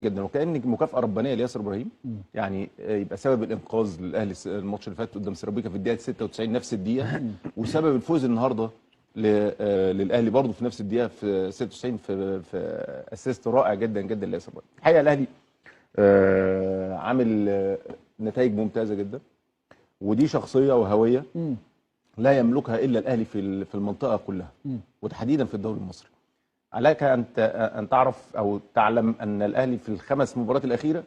جدا، وكأن مكافأة ربانية لياسر ابراهيم. يعني يبقى سبب الانقاذ للاهلي الماتش اللي فات قدام سيراميكا في الدقيقة 96 نفس الدقيقة، وسبب الفوز النهارده للاهلي برضه في نفس الدقيقة في 96 في assist رائع جدا جدا لياسر ابراهيم. الحقيقة الاهلي عامل نتائج ممتازة جدا، ودي شخصية وهويه لا يملكها الا الاهلي في المنطقة كلها، وتحديدا في الدوري المصري. عليك ان تعرف او تعلم ان الاهلي في الخمس مباريات الاخيرة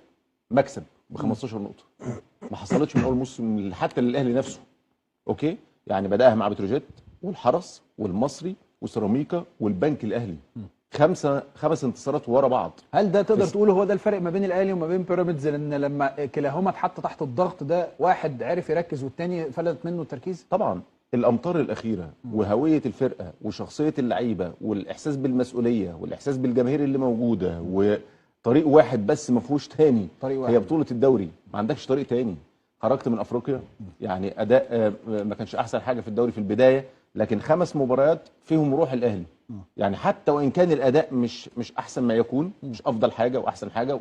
مكسب ب 15 نقطة، ما حصلتش من اول موسم حتى للاهلي نفسه. okay، يعني بداها مع بتروجيت والحرس والمصري وسيراميكا والبنك الاهلي، خمس انتصارات ورا بعض. هل ده تقدر تقول هو ده الفرق ما بين الاهلي وما بين بيراميدز؟ لان لما كلاهما اتحط تحت الضغط ده، واحد عرف يركز والتاني فلت منه التركيز. طبعا الامطار الاخيرة وهويه الفرقة وشخصية اللعيبة والاحساس بالمسؤولية والاحساس بالجماهير اللي موجودة، وطريق واحد بس ما فيهوش تاني، طريق واحد هي بطوله الدوري، ما عندكش طريق تاني. خرجت من افريقيا، يعني اداء ما كانش احسن حاجة في الدوري في البداية، لكن 5 مباريات فيهم روح الاهلي. يعني حتى وان كان الاداء مش احسن ما يكون، مش افضل حاجة واحسن حاجة.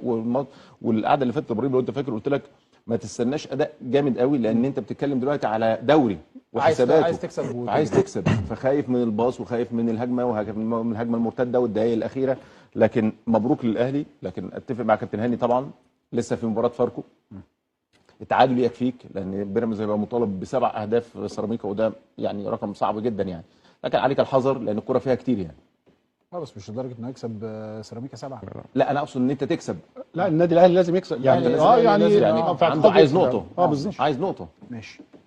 والقعده اللي فاتت ابراهيم لو انت فاكر قلت لك ما تستناش اداء جامد قوي، لان انت بتتكلم دلوقتي على دوري وحساباته، عايز تكسب، عايز تكسب، فخايف من الباص وخايف من الهجمة وخايف من الهجمة المرتدة والدقائق الاخيرة. لكن مبروك للاهلي. لكن اتفق مع كابتن هاني طبعا، لسه في مباراة فاركو، التعادل يكفيك، لان بيراميدز هيبقى مطالب ب7 اهداف سيراميكا، وده يعني رقم صعب جدا يعني، لكن عليك الحذر لان الكره فيها كتير يعني. بس مش لدرجة انه يكسب سيراميكا 7. لا انا اقصد ان انت تكسب. لا النادي الاهلي لازم يكسب يعني، يعني عنده عايز نقطة. بالظبط، عايز نقطة. ماشي.